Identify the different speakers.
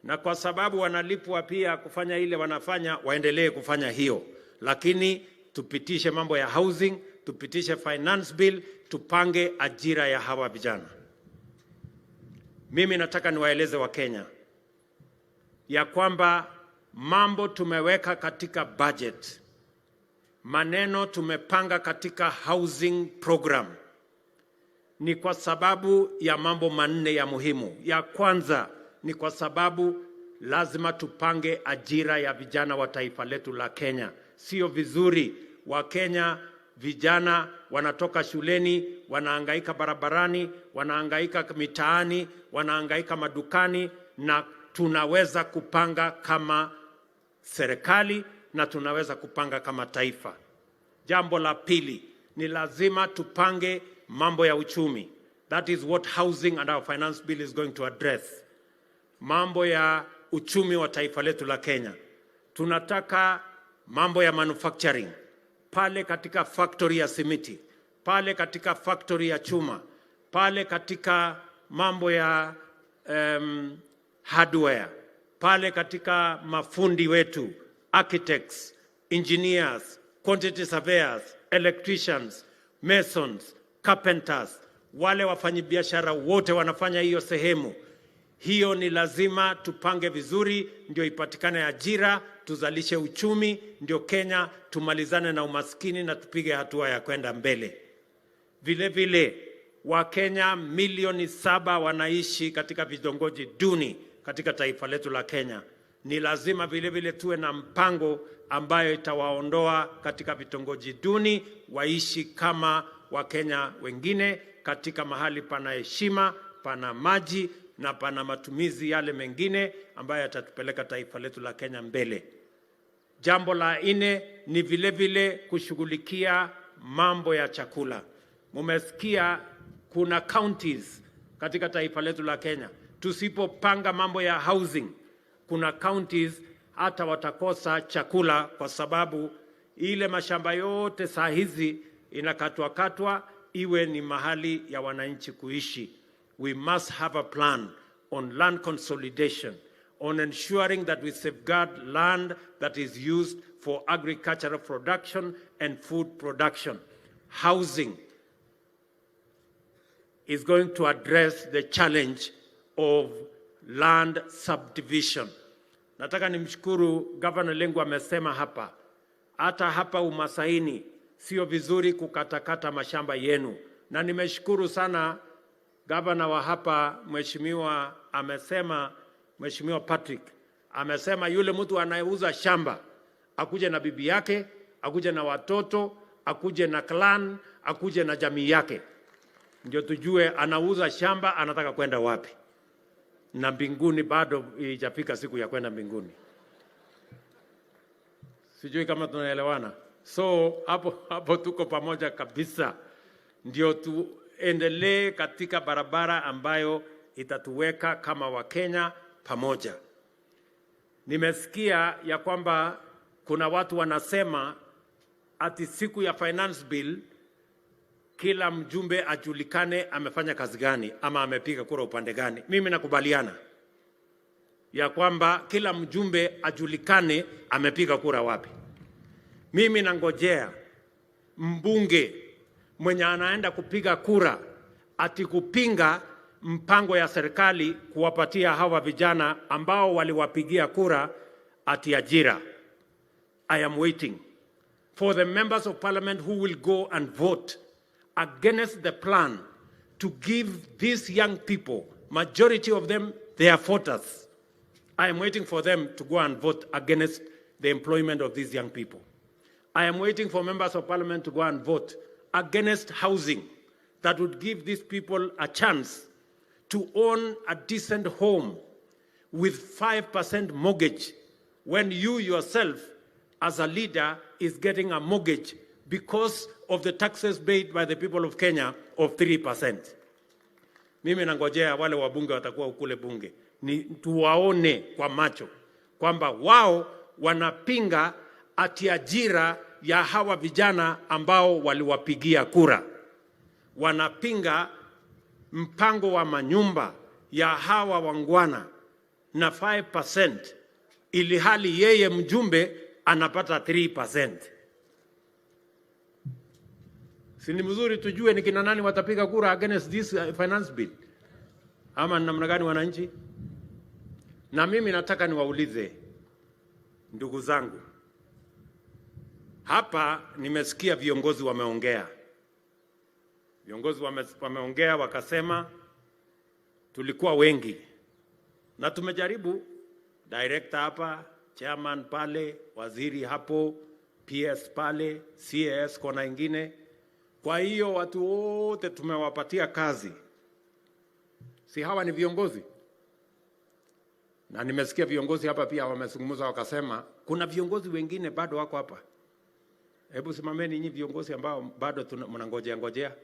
Speaker 1: Na kwa sababu wanalipwa pia kufanya ile wanafanya, waendelee kufanya hiyo, lakini tupitishe mambo ya housing, tupitishe finance bill, tupange ajira ya hawa vijana. Mimi nataka niwaeleze Wakenya ya kwamba mambo tumeweka katika budget, maneno tumepanga katika housing program ni kwa sababu ya mambo manne ya muhimu. Ya kwanza ni kwa sababu lazima tupange ajira ya vijana wa taifa letu la Kenya. Sio vizuri Wakenya vijana wanatoka shuleni, wanahangaika barabarani, wanahangaika mitaani, wanahangaika madukani, na tunaweza kupanga kama serikali na tunaweza kupanga kama taifa. Jambo la pili ni lazima tupange mambo ya uchumi. That is what housing and our finance bill is going to address. Mambo ya uchumi wa taifa letu la Kenya. Tunataka mambo ya manufacturing pale katika factory ya simiti, pale katika factory ya chuma, pale katika mambo ya hardware, pale katika mafundi wetu, architects, engineers, quantity surveyors, electricians, masons, carpenters, wale wafanyabiashara wote wanafanya hiyo sehemu hiyo. Ni lazima tupange vizuri, ndio ipatikane ajira, tuzalishe uchumi, ndio Kenya tumalizane na umaskini na tupige hatua ya kwenda mbele. Vile vile, Wakenya milioni 7 wanaishi katika vitongoji duni katika taifa letu la Kenya. Ni lazima vile vile tuwe na mpango ambayo itawaondoa katika vitongoji duni, waishi kama Wakenya wengine katika mahali pana heshima, pana maji na pana matumizi yale mengine ambayo yatatupeleka taifa letu la Kenya mbele. Jambo la nne ni vile vile kushughulikia mambo ya chakula. Mumesikia kuna counties katika taifa letu la Kenya. Tusipopanga mambo ya housing, kuna counties hata watakosa chakula kwa sababu ile mashamba yote saa hizi inakatwa katwa iwe ni mahali ya wananchi kuishi. We must have a plan on land consolidation, on ensuring that we safeguard land that is used for agricultural production and food production. Housing is going to address the challenge of land subdivision. Nataka nimshukuru Governor Lenku, amesema hapa, hata hapa Umasaini sio vizuri kukatakata mashamba yenu, na nimeshukuru sana gavana wa hapa mheshimiwa amesema, Mheshimiwa Patrick amesema yule mtu anayeuza shamba akuje na bibi yake, akuje na watoto, akuje na clan, akuje na jamii yake, ndio tujue anauza shamba anataka kwenda wapi, na mbinguni bado ijafika siku ya kwenda mbinguni. Sijui kama tunaelewana. So hapo hapo tuko pamoja kabisa, ndio tuendelee katika barabara ambayo itatuweka kama Wakenya pamoja. Nimesikia ya kwamba kuna watu wanasema ati siku ya finance bill kila mjumbe ajulikane amefanya kazi gani ama amepiga kura upande gani. Mimi nakubaliana ya kwamba kila mjumbe ajulikane amepiga kura wapi. Mimi nangojea mbunge mwenye anaenda kupiga kura ati kupinga mpango ya serikali kuwapatia hawa vijana ambao waliwapigia kura ati ajira. I am waiting for the members of parliament who will go and vote against the plan to give these young people, majority of them, their voters. I am waiting for them to go and vote against the employment of these young people. I am waiting for members of parliament to go and vote against housing that would give these people a chance to own a decent home with 5% mortgage when you yourself as a leader is getting a mortgage because of the taxes paid by the people of Kenya of 3%. Mimi nangojea wale wabunge watakuwa kule bunge ni tuwaone kwa macho kwamba wao wanapinga ati ajira ya hawa vijana ambao waliwapigia kura, wanapinga mpango wa manyumba ya hawa waungwana. na 5% ili hali yeye mjumbe anapata 3%. Si ni mzuri tujue ni kina nani watapiga kura against this finance bill, ama ni namna gani, wananchi? Na mimi nataka niwaulize ndugu zangu, hapa nimesikia viongozi wameongea, viongozi wameongea wakasema tulikuwa wengi na tumejaribu, director hapa, chairman pale, waziri hapo, PS pale, CAS kona ingine. Kwa hiyo watu wote tumewapatia kazi, si hawa ni viongozi? Na nimesikia viongozi hapa pia wamezungumza wakasema kuna viongozi wengine bado wako hapa. Hebu simameni nyinyi viongozi ambao bado mnangojea ngojea.